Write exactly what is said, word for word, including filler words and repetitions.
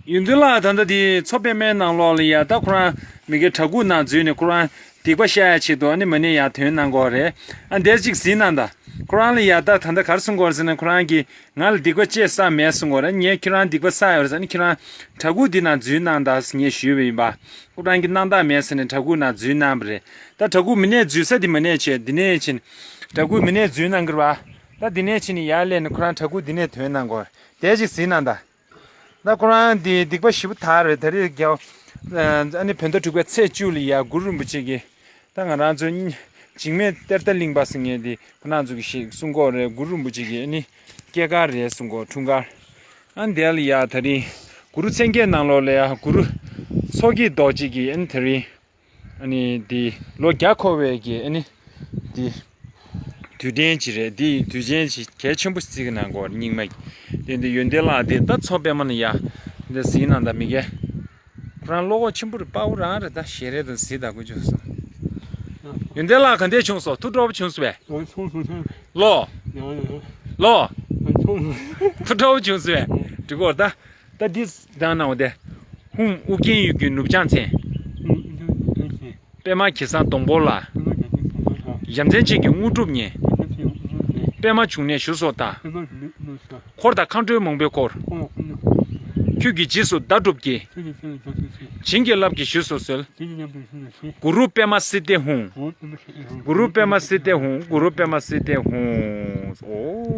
ཡོན་ཏན་ལགས་ད་ལྟ་དེ་མཚོ་པདྨའི་ནང་ལོགས་ལ་ཡ་ད་ཁོ་རང་མི་གའི་བྲག་ཕུག་ནང་འཛུལ་ནས་ཁོ་རང་སྡིག་པ་བཤགས་ཡ་ཆེད་དུ་ཨ་ནི་མ་ཎི་ཡ་འདོན་གནང་གི་ཡོད་རེད། ཨ་འདིར་ཅིག་གཟིགས་གནང་དང་། ཁོ་རང་ལ་ཡ་ད་ད་ལྟ་ག་རེ་གསུང་གི་ཡོད་རེད་ཟེར་ན། ཁོ་རང་གིས་ང་ལ་སྡིག་པ་ཅི་བསགས་མེད་གསུང་གི་ཡོད་རེད། ངས་ཁྱོད་རང་སྡིག་པ་བསགས་ཡོད་རེད་ཟེར་ནས་ཁྱོད་རང་བྲག་ཕུག་འདི་ནང་འཛུལ་གནང་དང་ཟེར་ངས་ཞུས་པ་ཡིན་པ། ཁོ་རང་གིས་གནང་དགོས་མེད་ཟེར་ནས་བྲག་ཕུག་ནང་འཛུལ་གནང་བ་རེད། ད་བྲག་ཕུག་མི་ནས་འཛུལ་ས་དེ་མ་ནས་བྱས་འདི་ནས་ཕྱིན། བྲག་ཕུག་མི་ནས་འཛུལ་གནང་གི་རེད་པ། ད་འདི་ནས་ཕྱིན་ནས་ཡར་སླེབས་ནས་ཁོ་རང་བྲག་ཕུག་འདི་ནས་འདོན་གནང་གི་ཡོད་རེད། དེ་ཅིག་གཟིགས་གནང་དང་། ད་ཁོ་རང་འདི་སྡིག་པ་ཞེ་པོ་དག་རེད། ད་རེས་རྒྱལ་བ་ཨ་ནི་བོད་ཟླ་དྲུག་པའི་ཚེས་བཅུ་ལ་ཡ་གུ་རུ་རིན་པོ་ཆེ་གིས་ད་ང་རང་ཚོ་འཇིགས་མེད་གཏེར་བདག་གླིང་པ་ཟེར་མཁན་དེ་ཁོ་རང་ཚོ་གིས་ཞིག་གསུང་གི་ཡོད་རེད། གུ་རུ་རིན་པོ་ཆེ་གི་ཨ་ནི་སྐྱེས་སྐར་རེད་གསུང་གི་ཡོད། འཁྲུངས་སྐར། ཨ་ནི་དེ་ལ་ཡ་ད་རིང་གུ་རུ་མཚན་བརྒྱད་ནང་ལོགས་ལ་ཡ་གུ་རུ་མཚོ་སྐྱེས་རྡོ་རྗེ་གིས་ཨ་ནི་ད་རིང་ཨ་ནི་འདི་ལོ་བརྒྱ་འཁོར་བའི་གི་ཨ་ནི་འདི་དུས་དྲན་ཅིག་རེད། འདི་དུས་ཆེན་ཅིག་གལ་ཆེན་པོ་ཞིག་གི་ནང་གོ་རྙིང་མ་གི་དེ་འདི་ཡོན་ཏན་ལགས་འདི་ད་མཚོ་པདྨ་ནས་ཡ་འདི་གཟིགས་གནང་དང་། མི་གའི་ཁོ་རང་བློ་ཁོག་ཆེན་པོ་རེད། དཔའ་བོ་རང་རེད། ད་ཞལ་རས་དང་གཟིགས་དང་དགོས་བྱུང་སོང་། ཡོན་ཏན་ལགས་ག་འདྲས་བྱུང་སོང་། ཐུགས་སྤྲོ་པོ་བྱུང་སོང་བས། ཨ་ཆུང་སོང་ཆུང་། ལོ། ཡང་ཡང་། ལོ། ཨ་ཆུང་སོང་། ཐུགས་སྤྲོ་པོ་བྱུང་སོང་བས། འགྲིག་གོ་ད། ད་འདི་དང་ནང་དེ། ཧཱུྃ་ཨུ་རྒྱན་ཡུལ་གྱི་ནུབ་བྱང་མཚན། ཨུ་ཨུ་རྒྱན་ཡུལ་གྱི་ནུབ་བྱང་མཚན། པདྨ་གེ་སར་སྡོང་པོ་ལ། པདྨ་གེ་སར་སྡོང་པོ་ལ། ཡ་མཚན་ཅན་གྱི་དངོས་གྲུབ་བརྙེས། ཡ་མཚན་ཅན་གྱི་དངོས་གྲུབ་བརྙེས། པདྨ་འབྱུང་གནས་བཞུགས་སོ་ལྟ། པདྨ་འབྱུང་གནས་བཞུགས་སོ་ལྟ། འཁོར་དང་མཁའ་འགྲོའི་མང་པོས་བསྐོར། འཁོར་དང་མཁའ་འགྲོའི་མང་པོས་བསྐོར། ཁྱོད་ཀྱི་རྗེས་སུ་བདག་སྒྲུབ་ཀྱིས། ཁྱོད་ཀྱི་རྗེས་སུ་བདག་སྒྲུབ་ཀྱིས། བྱིན་གྱིས་བརླབས་ཀྱིས་བཞུད་སོ་གསོལ། བྱིན་གྱིས་བརླབས་ཀྱིས་བཞུད་སོ་གསོལ། གུ་རུ་པདྨ་སིདྡྷི་ཧཱུྃ། གུ་རུ་པདྨ་སིདྡྷི་ཧཱུྃ། གུ་རུ་པདྨ་སིདྡྷི་ཧཱུྃ། གུ་རུ་པདྨ་སིདྡྷི་ཧཱུྃ། ཨོ།